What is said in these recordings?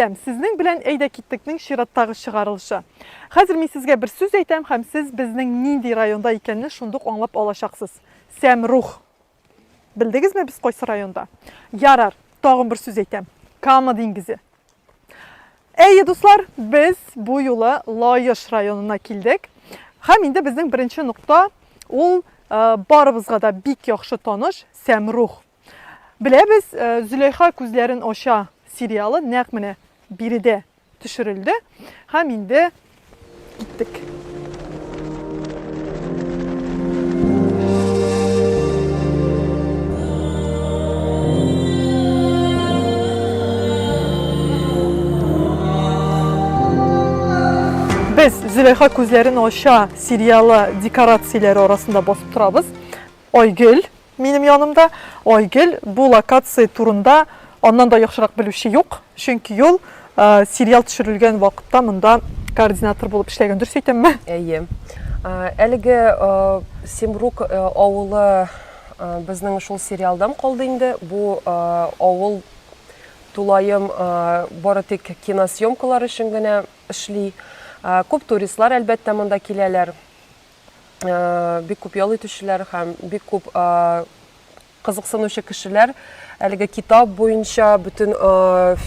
Сәлам, сезнең белән Әйдә киттекнең чираттагы чыгарылышы. Хәзер мин сезгә бер сүз әйтәм һәм сез безнең нинди районда икәнне шундук аңлап алачаксыз. Сәмрух. Белдегезме без кайсы районда? Ярар, тагын бер сүз әйтәм. Кама диңгезе. Әйе, дуслар, без бу юлы Лаеш районына килдек. Һәм инде безнең беренче нокта ул э, барыбызга да бик яхшы таныш Сәмрух. Беләбез, э, Зөләйха күзләрен ача сериалы нәкъ менә биредә төшерелде. Һәм инде киттек. Без Зөләйха күзләрен ача сериалы декорацияләре арасында басып торабыз. Айгөл минем янымда. Айгөл бу локация турында аннан да яхшырак белүче юк, чөнки ул сериал төшерелгән вакытта монда координатор булып эшләгән. Дөрес әйтәмме? Әйе. Әлеге Семрук авылы безнең шул сериалдан калды инде. Бу авыл тулаем бары тик киносъемкалар өчен генә эшли. Күп туристлар, әлбәттә, монда киләләр. Бик күп ял итүчеләр һәм бик күп кызыксынучы кешеләр әлеге китап буенча бөтен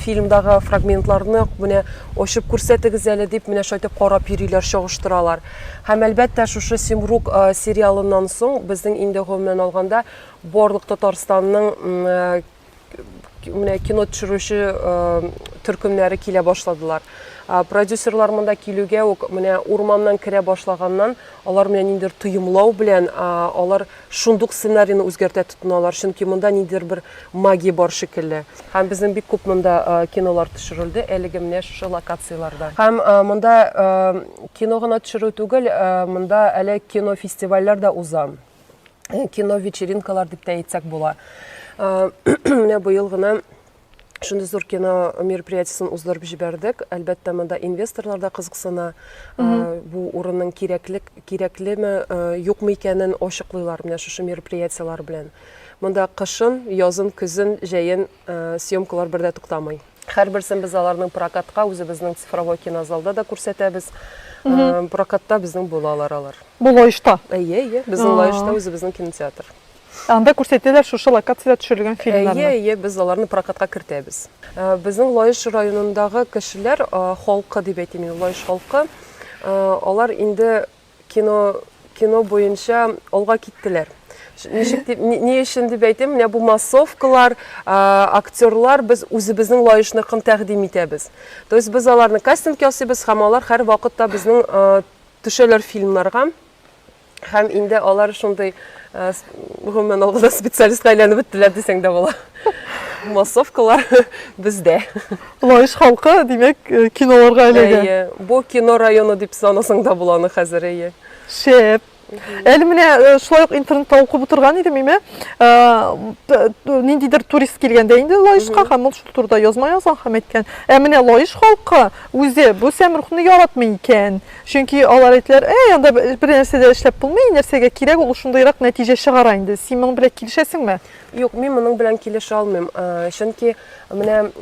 фильмдагы фрагментларны менә ачып күрсәтегез әле дип менә шулай итеп карап йөриләр, чагыштыралар. Һәм әлбәттә шушы Семрук сериалыннан соң безнең инде гомумән алганда барлык Татарстанның менә кино төшерүче төркемнәре килә башладылар. Продюсерлар монда килүгә үк менә урманнан керә башлаганнан алар менә ниндидер тоемлау белән алар шундук сценарийны үзгәртә тотыналар, чөнки монда ниндидер бер магия бар шикелле. Һәм безнең бик күп монда кинолар төшерелде әлеге менә шушы локацияләрдә. Һәм монда кино гына төшерү түгел, монда әле кинофестивальләр дә уза. Кино вечеринкалар дип тә әйтсәк була. Менә быел гына шундый зур кино мероприятиесен уздырып җибәрдек. Әлбәттә, монда инвесторлар да кызыксына. Бу урынның кирәклек, кирәклеме, юкмы икәнен ачыклыйлар менә шушы мероприятиеләр белән. Монда кышын, язын, көзен, җәен съемкалар бер дә туктамый. Һәрберсен без аларның прокатка үзебезнең цифровой кинозалда да күрсәтәбез. Прокатта безнең булалар алар. Бу Лаешта? Әйе, әйе. Безнең Лаешта үзебезнең кинотеатр. Анда күрсәтәләр шушы локациядә төшерелгән фильмнарны. Әйе, әйе, без аларны прокатка кертәбез. Безнең Лаеш районындагы кешеләр, халкы дип әйтим инде, Лаеш халкы, алар инде кино кино буенча алга киттеләр. Ничек дип, ни өчен дип әйтим, менә бу массовкалар, актерлар без үзебезнең Лаешныкын тәкъдим итәбез. То есть без аларны кастинг ясыйбыз һәм алар һәрвакытта безнең төшәләр фильмнарга. Һәм инде алар шундый э, гомумән алганда специалистка әйләнеп беттеләр дисәң дә була. Массовкалар бездә. Лаеш халкы, димәк, э, киноларга эләгә. Әйе, бу кино районы дип санасаң да була аны хәзер, әйе. Шәп. Әле менә э, шулай ук интернетта укып утырган идем, име, э, ниндидер турист килгәндә инде Лаешка һәм ул шул турыда язма язган һәм әйткән, ә менә Лаеш халкы үзе бу Сәмрухны яратмый икән. Чөнки алар әйтәләр, әй, анда бер нәрсә дә эшләп булмый, нәрсәгә кирәк ул шундыйрак нәтиҗә чыгара инде. Син моның белән килешәсеңме? Юк, мин моның белән килешә алмыйм. Э, чөнки менә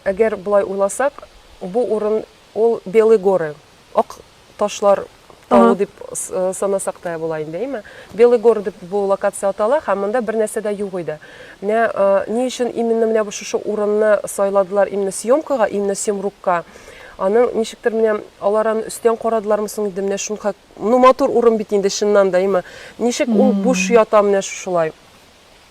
әгәр болай уйласак, бу урын ул Белые горы, ак ташлар тавы дип э, санасак та була инде, әйме? Белый горы дип бу локация атала һәм монда бер нәрсә дә юк иде. Менә э, ни өчен именно менә бу шушы урынны сайладылар именно съемкага, именно Семрукка? Аның ничектер менә алар аны өстән карадылармы соң инде менә шунха, ну матур урын бит инде чыннан да, әйме? Ничек ул буш ята менә шушылай?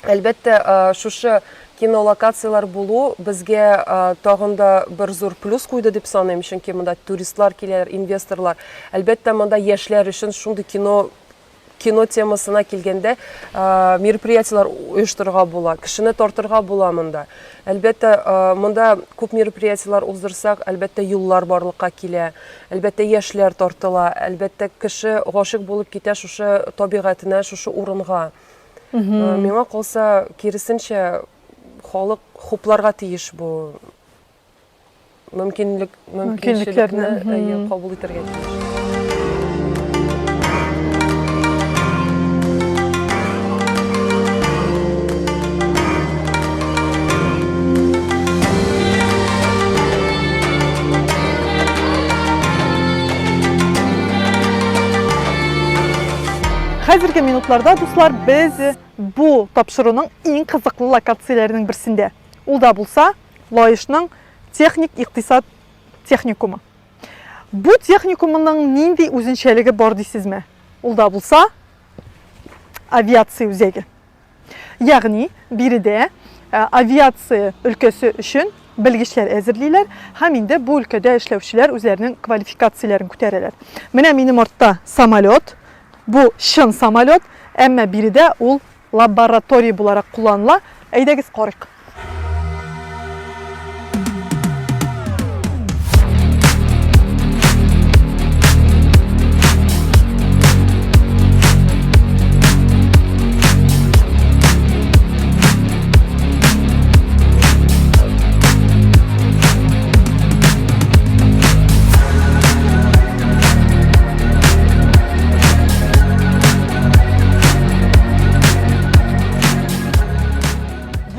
Әлбәттә, шушы кинолокацияләр булу безгә тагын да бер зур плюс куйды дип саныйм, чөнки монда туристлар киләләр, инвесторлар. Әлбәттә, монда яшьләр өчен шундый кино кино темасына килгәндә мероприятиеләр оештырырга була, кешене тартырга була монда. Әлбәттә, монда күп мероприятиеләр уздырсак, әлбәттә, юллар барлыкка килә, әлбәттә, яшьләр тартыла, әлбәттә, кеше гашыйк булып китә шушы табигатенә, шушы урынга. Миңа калса, киресенчә, халык хупларга тиеш бу мөмкинлек, мөмкинчелекне кабул итәргә тиеш. Хәзерге минутларда, дуслар, без бу тапшыруның иң кызыклы локацияләренең берсендә. Ул да булса, Лаешның техник икътисад техникумы. Бу техникумының нинди үзенчәлеге бар дисезме? Ул да булса, авиация үзәге. Ягъни биредә авиация өлкәсе өчен белгечләр әзерлиләр һәм инде бу өлкәдә эшләүчеләр үзләренең квалификацияләрен күтәрәләр. Менә минем артта самолет. Бу чын самолет, әмма биредә ул лаборатория буларак кулланыла. Әйдәгез карыйк.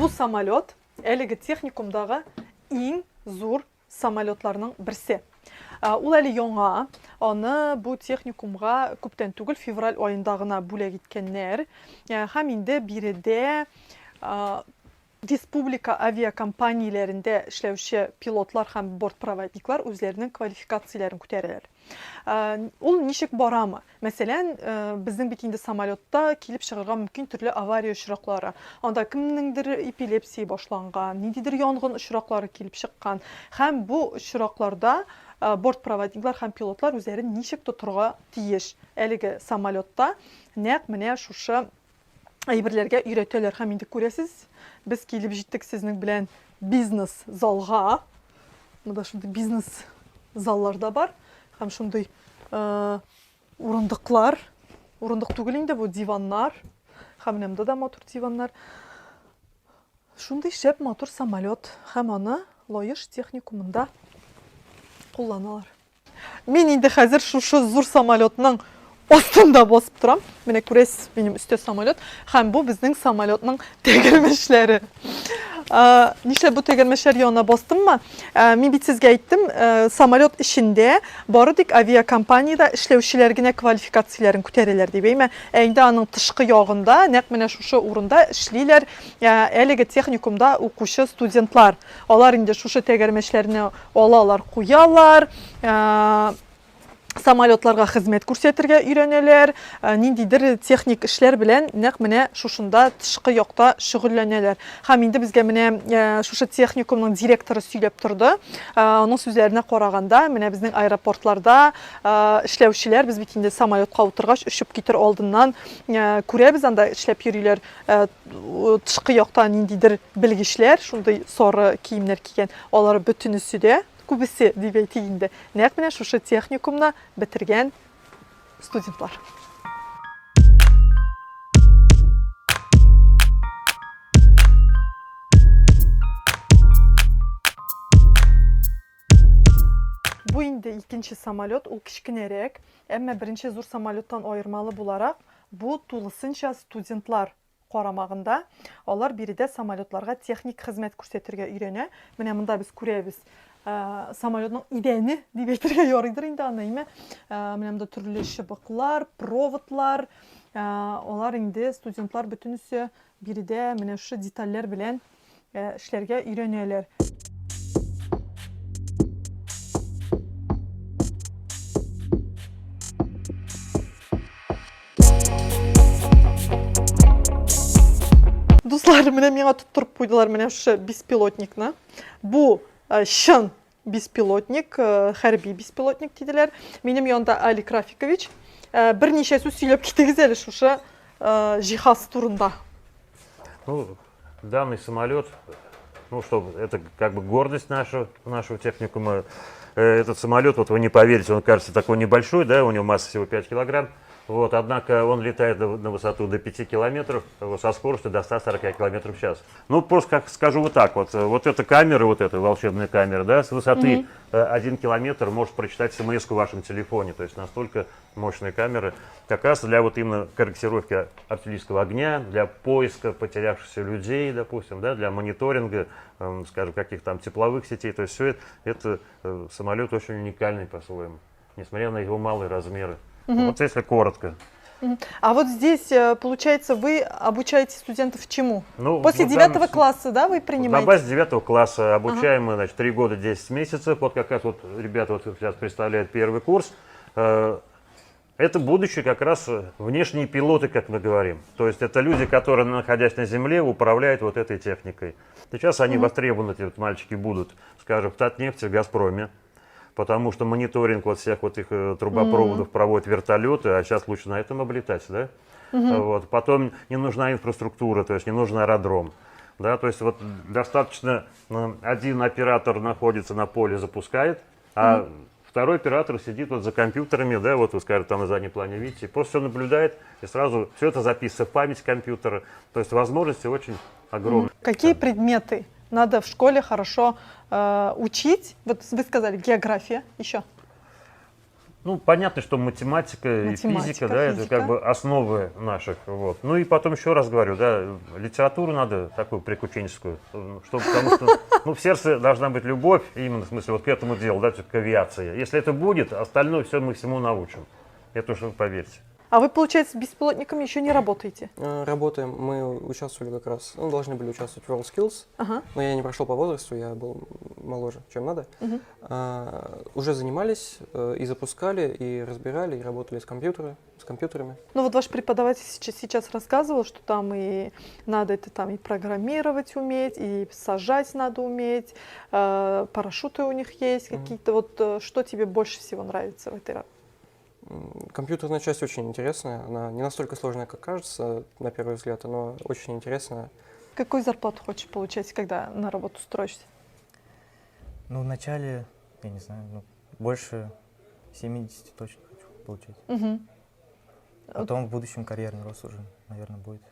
Бу самолет әлеге техникумдагы иң зур самолетларның берсе. Ул әле яңа, аны бу техникумга күптән түгел, февраль аенда гына бүләк иткәннәр. Һәм инде биредә республика авиакомпанияләрендә эшләүче пилотлар һәм бортпроводниклар үзләренең квалификацияләрен күтәрәләр. Ул ничек барамы? Мәсәлән, безнең бит инде самолетта килеп чыгарга мөмкин төрле авария очраклары. Анда кемнеңдер эпилепсия башланган, ниндидер янгын очраклары килеп чыккан. Һәм бу очракларда бортпроводниклар һәм пилотлар үзләрен ничек тотырга тиеш? Әлеге самолетта нәкъ менә шушы әйберләргә өйрәтәләр. Һәм инде күрәсез, без килеп җиттек сезнең белән бизнес залга. Монда шундый бизнес заллар да бар. Һәм шундый урындыклар. Урындык түгел инде бу, диваннар. Һәм менә монда да матур диваннар. Шундый шәп матур самолет. Һәм аны Лаеш техникумында кулланалар. Мин инде хәзер шушы зур самолетның астында басып торам. Менә күрәсез, минем өстә самолет. Һәм бу безнең самолетның тәгәрмәчләре. Нишләп бу тәгәрмәчләр янына бастыммы? Мин бит сезгә әйттем, самолет эчендә бары тик авиакомпаниядә эшләүчеләр генә квалификацияләрен күтәрәләр дип, әйме? Ә инде аның тышкы ягында, нәкъ менә шушы урында эшлиләр әлеге техникумда укучы студентлар. Алар инде шушы тәгәрмәчләрне алалар, куялар, самолетларга хезмәт күрсәтергә өйрәнәләр, ниндидер техник эшләр белән нәкъ менә шушында тышкы якта шөгыльләнәләр. Һәм инде безгә менә шушы техникумның директоры сөйләп торды. Аның сүзләренә караганда, менә безнең аэропортларда эшләүчеләр, без бит инде самолетка утыргач, очып китер алдыннан күрәбез, анда эшләп йөриләр. Тышкы якта ниндидер белгечләр, шундый сары киемнәр кигән, алар бөтенесе дә, күбесе дип әйтик инде, нәкъ менә шушы техникумны бетергән студентлар. Бу инде икенче самолет, ул кечкенәрәк, әмма беренче зур самолеттан аермалы буларак, бу тулысынча студентлар карамагында. Алар биредә самолетларга техник хезмәт күрсәтергә өйрәнә. Менә монда без күрәбез, самолетның идәне дип әйтергә ярыйдыр инде аны, әйме? Менә монда төрле чыбыклар, проводлар. Алар инде студентлар бөтенесе биредә менә шушы детальләр белән эшләргә өйрәнәләр. Дуслар, менә миңа тоттырып куйдылар менә шушы беспилотникны. Бу чын беспилотник, хәрби беспилотник диделәр. Минем янда Алик Рафикович. Берничә сүз сөйләп китегез әле шушы җиһаз турында. Ну, данный самолет, ну что, это как бы гордость наша, нашего техникума. Этот самолет, вот вы не поверите, он кажется такой небольшой, да, у него масса всего 5 килограмм. Вот, однако он летает на высоту до 5 километров, вот, со скоростью до 140 километров в час. Ну, просто как скажу вот так вот, вот эта камера, вот эта волшебная камера, да, с высоты 1 километр может прочитать смс в вашем телефоне, то есть настолько мощные камеры, как раз для вот именно корректировки артиллерийского огня, для поиска потерявшихся людей, допустим, да, для мониторинга, скажем, каких-то там тепловых сетей, то есть все это, это самолет очень уникальный по-своему, несмотря на его малые размеры. Вот если коротко. А вот здесь, получается, вы обучаете студентов чему? Ну, После вот там 9 класса, да, вы принимаете? На базе 9 класса обучаем мы, значит, 3 года 10 месяцев. Вот как раз вот ребята вот сейчас представляют первый курс. Это будущие как раз внешние пилоты, как мы говорим. То есть это люди, которые, находясь на земле, управляют вот этой техникой. Сейчас они востребованы, эти вот мальчики будут, скажем, в Татнефти, в Газпроме. Потому что мониторинг вот всех вот их трубопроводов проводят вертолеты, а сейчас лучше на этом облетать, да? Вот. Потом не нужна инфраструктура, то есть не нужен аэродром. Да? То есть вот достаточно один оператор находится на поле, запускает, а второй оператор сидит вот за компьютерами, да, вот вы скажете, там на заднем плане видите, просто все наблюдает и сразу все это записывается в память компьютера. То есть возможности очень огромные. Какие предметы надо в школе хорошо учить? Вот вы сказали, география еще. Понятно, что математика и Математика, физика, да, это физика. основы наших. Вот. И потом еще раз говорю, да, литературу надо такую приключенческую, потому что в сердце должна быть любовь, именно в смысле вот к этому делу, да, к авиации. Если это будет, остальное все мы всему научим. Это уж вы поверьте. А вы, получается, с беспилотниками еще не работаете? Работаем. Мы участвовали как раз, должны были участвовать в WorldSkills, но я не прошел по возрасту, я был моложе, чем надо. Уже занимались и запускали, и разбирали, и работали с компьютерами. Ваш преподаватель сейчас рассказывал, что там и надо это и программировать уметь, и сажать надо уметь, парашюты у них есть какие-то. Что тебе больше всего нравится в этой работе? Компьютерная часть очень интересная, она не настолько сложная, как кажется, на первый взгляд, но очень интересная. Какую зарплату хочешь получать, когда на работу устроишься? Вначале, я не знаю, больше 70 точно хочу получать. Потом в будущем карьерный рост уже, наверное, будет.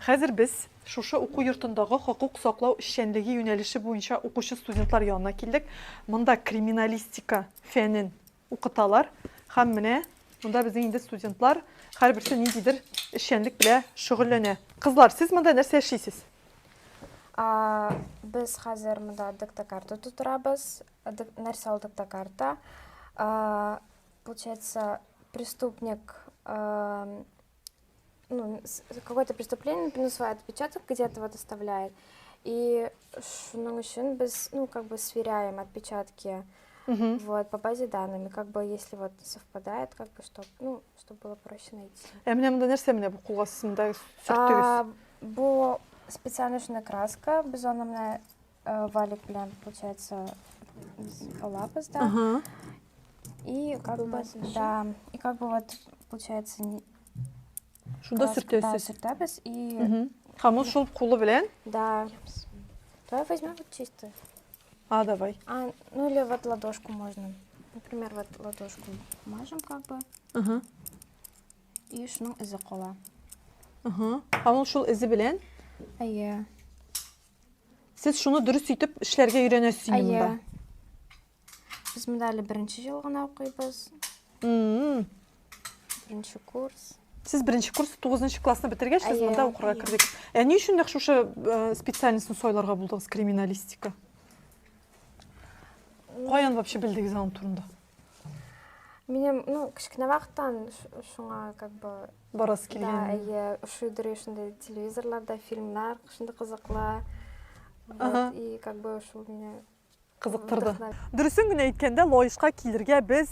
Хәзер без шушы уку йортындагы хокук саклау эшчәнлеге юнәлеше буенча укучы студентлар янына килдек. Монда криминалистика фәнен укыталар. Һәм менә монда безнең инде студентлар һәрберсе ниндидер эшчәнлек белән шөгыльләнә. Кызлар, сез монда нәрсә эшлисез? Без хәзер монда дектокарта тутырабыз. Нәрсә ул дектокарта? Получается, преступник, какое-то преступление, свой отпечаток где-то оставляет. И шуның өчен без, сверяем отпечатки. По базе данными, если совпадает, чтоб было проще найти. Ә менә монда нәрсә менә бу кулга сез монда сөрттегез? Бу специально шундый краска, без аны менә валик белән, получается, алабыз, да. И как бы, да, и как бы вот, получается, не Шунда краска, да, сөртәсез. сөртәбез и Һәм ул шул кулы белән? Да. Давай возьмем чисто. А, давай. Или ладошку можно. Например, ладошку мажем. И шуның эзе кала. Һәм ул шул эзе белән? Әйе. Сез шуны дөрес итеп эшләргә өйрәнәсез инде Әйе. монда. Без монда әле беренче ел гына укыйбыз. Беренче курс. Сез беренче курс, тугызынчы классны бетергәч, сез Әйе, монда укырга әйе. кердегез. Ә ни өчен нәкъ шушы специальностьны сайларга булдыгыз, криминалистика? Каян вообще белдегез аның турында? Минем, кечкенә вакыттан шуңа как бы Барасы Да, килгән. әйе, ошыйдыр шундай телевизорларда фильмнар, шундай кызыклы. И как бы шул мине Кызыктырды. вдохновил. Дөресен генә әйткәндә, Лаешка килергә без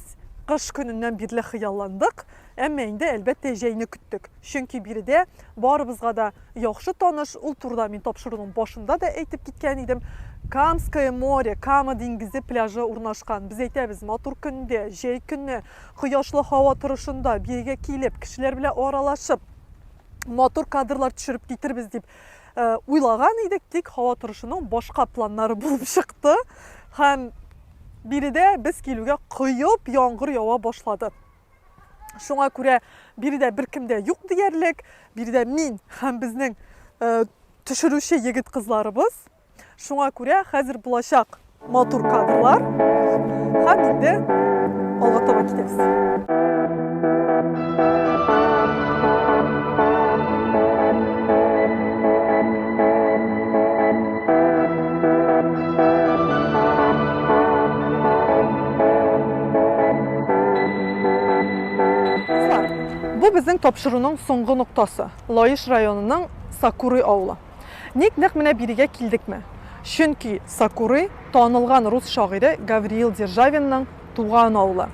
кыш көненнән бирле хыялландык, әмма инде әлбәттә җәйне көттек. Чөнки биредә барыбызга да яхшы таныш, ул турыда мин тапшыруның башында да әйтеп киткән идем. Камское море, Кама диңгезе пляжы урнашкан. Без әйтәбез, матур көндә, җәй көне, кояшлы һава торышында бирегә килеп, кешеләр белән аралашып, матур кадрлар төшереп китербез дип уйлаган идек, тик һава торышының башка планнары булып чыкты. Һәм биредә без килүгә коеп яңгыр ява башлады. Шуңа күрә биредә беркем дә юк диярлек. Биредә мин һәм безнең төшерүче егет кызларыбыз. Шуңа күрә хәзер булачак матур кадрлар һәм инде алга таба китәбез. Бу Бу безнең тапшыруның соңгы ноктасы, Лаеш районының Сакуры авылы. Ник нәкъ менә бирегә килдекме? Чөнки Сакуры, танылган рус шагыйре Гавриил Державинның туган авылы.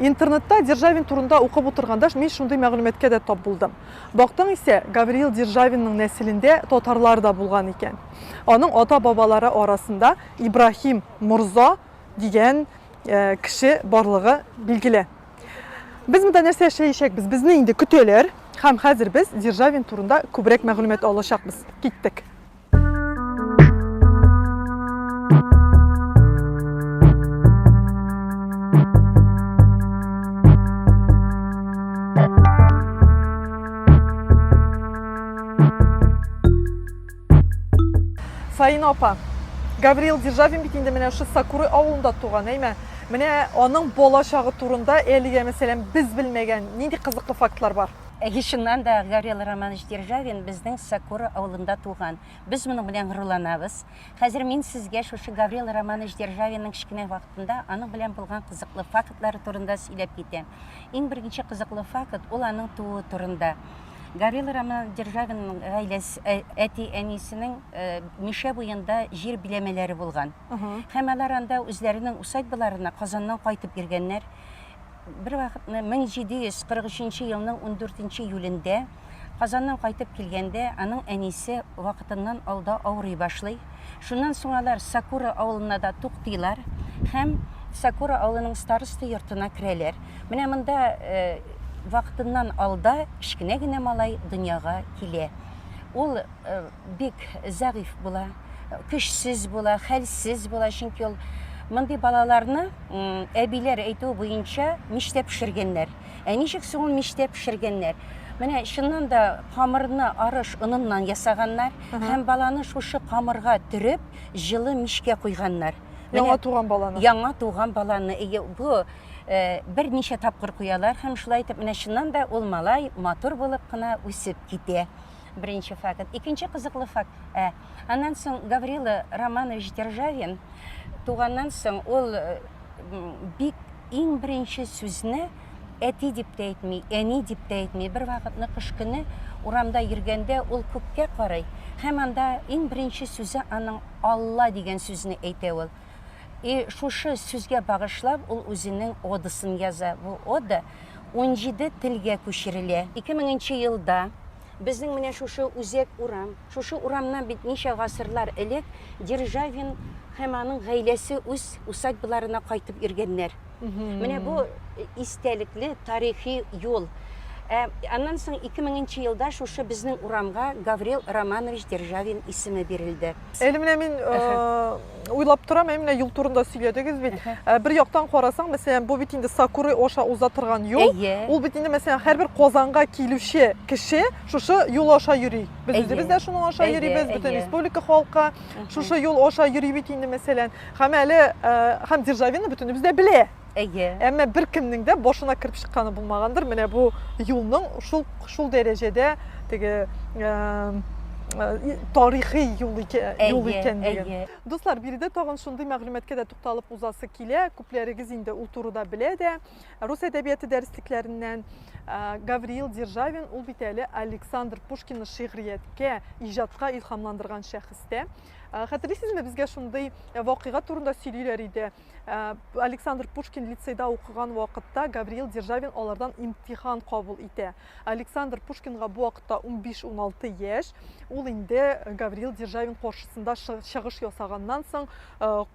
Интернетта Державин турында укып утырганда мин шундый мәгълүматка да тап булдым. Бактың исә, Гавриил Державинның нәселендә татарлар да булган икән. Аның ата-бабалары арасында Ибраһим морза дигән кеше барлыгы билгеле. Без монда нәрсә эшләячәкбез? Безне инде көтәләр һәм хәзер без Державин турында күбрәк мәгълүмат алачакбыз. Киттек. Фаина апа, Гавриил Державин бит инде менә шушы Сакуры авылында туган, әйме? Менә аның бала чагы турында әлегә, мәсәлән, без белмәгән нинди кызыклы фактлар бар? Әйе, чыннан да, Гавриил Романович Державин безнең Сакуры авылында туган. Без моның белән горурланабыз. Хәзер мин сезгә шушы Гавриил Романович Державинның кечкенә вакытында аның белән булган кызыклы фактлары турында сөйләп китәм. Иң беренче кызыклы факт, ул аның тууы турында. Гаврила Романовна Державинның гаиләсе, әти-әнисенең Мишә буенда җир биләмәләре булган. Һәм алар анда үзләренең усадьбаларына Казаннан кайтып йөргәннәр. Бер вакытны 1743 елның 14 июлендә Казаннан кайтып килгәндә аның әнисе вакытыннан алда авырый башлый. Шуннан соң алар Сакура авылына да туктыйлар һәм Сакура авылының староста йортына керәләр. Менә монда вакытыннан алда кечкенә генә малай дөньяга килә. Ул бик зәгыйфь була, көчсез була, хәлсез була, чөнки ул мондый балаларны әбиләр әйтүе буенча мичтә пешергәннәр. Ә ничек соң ул мичтә пешергәннәр? Менә чыннан да камырны арыш оныннан ясаганнар һәм баланы шушы камырга төреп, җылы мичкә куйганнар. Яңа туган баланы. Яңа туган баланы. Бу берничә тапкыр куялар һәм шулай итеп менә чыннан да ул малай матур булып кына үсеп китә. Беренче факт. Икенче кызыклы факт. Ә, аннан соң Гаврила Романович Державин туганнан соң ул бик иң беренче сүзне әти дип тә әйтми, әни дип тә әйтми. Бер вакытны кыш көне урамда йөргәндә ул күккә карый һәм анда иң беренче сүзе аның Алла дигән сүзне әйтә ул. И шушы сүзгә багышлап ул үзенең одасын яза. Бу ода 17 телгә күчерелә. 2000 нче елда безнең менә шушы үзәк урам, шушы урамнан бит ничә гасырлар элек Державин һәм аның гаиләсе үз усадьбаларына кайтып йөргәннәр. Менә бу истәлекле тарихи юл. Ә аннан соң 2000 нче елда шушы безнең урамга Гаврил Романович Державин исеме бирелде. Әле менә мин уйлап торам, ә менә юл турында сөйләдегез бит. Бер яктан карасаң, мәсәлән, бу бит инде Сакуры аша уза торган юл. Ул бит инде, мәсәлән, һәрбер Казанга килүче кеше шушы юл аша йөри. Без үзебез дә шуның аша йөрибез, бөтен республика халкы шушы юл аша йөри бит инде, мәсәлән. Һәм әле һәм Державинны бөтенебез дә белә. Әйе. Әмма беркемнең дә башына кереп чыкканы булмагандыр. Менә бу юлның шул шул дәрәҗәдә теге тарихи юл икән, юл икәнлеген. Дуслар, биредә тагын шундый мәгълүматка да тукталып узасы килә. Күпләрегез инде ул турыда белә дә. Рус әдәбияты дәреслекләреннән Гавриил Державин ул бит әле Александр Пушкинны шигърияткә, иҗатка илһамландырган шәхес тә. Хәтерлисезме, безгә шундый вакыйга турында сөйлиләр иде. Александр Пушкин лицейда укыган вакытта Гавриил Державин алардан имтихан кабул итә. Александр Пушкинга бу вакытта 15-16 яшь. Ул инде Гавриил Державин каршысында чыгыш ясаганнан соң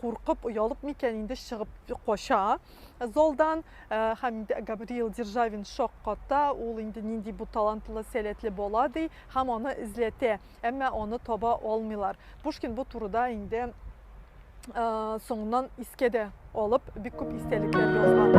куркып, оялып микән инде чыгып кача залдан. Һәм инде Гавриил Державин шакката, ул инде нинди бу талантлы, сәләтле бала ди һәм аны эзләтә. Әмма аны таба алмыйлар. Пушкин бу турыда инде соңыннан искә дә алып, бик күп истәлекләр язган.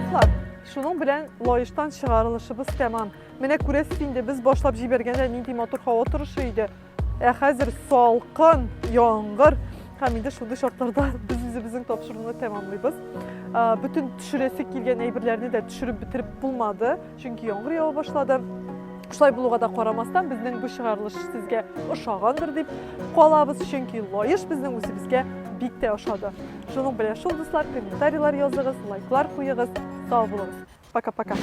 Дуслар, шуның белән Лаештан чыгарылышыбыз тәмам. Менә күрәсез инде, без башлап җибәргәндә нинди матур һава торышы иде. Ә хәзер салкын, яңгыр. Һәм инде шундый шартларда без үзебезнең тапшыруны тәмамлыйбыз. Бөтен төшерәсе килгән әйберләрне дә төшереп бетереп булмады, чөнки яңгыр ява башлады. Шулай булуга да карамастан, безнең бу чыгарылыш сезгә ошагандыр дип калабыз, чөнки Лаеш безнең үзебезгә бик тә ошады. Шуның белән шул, дуслар, комментарийлар языгыз, лайклар куегыз. Сау булыгыз. Пока-пока.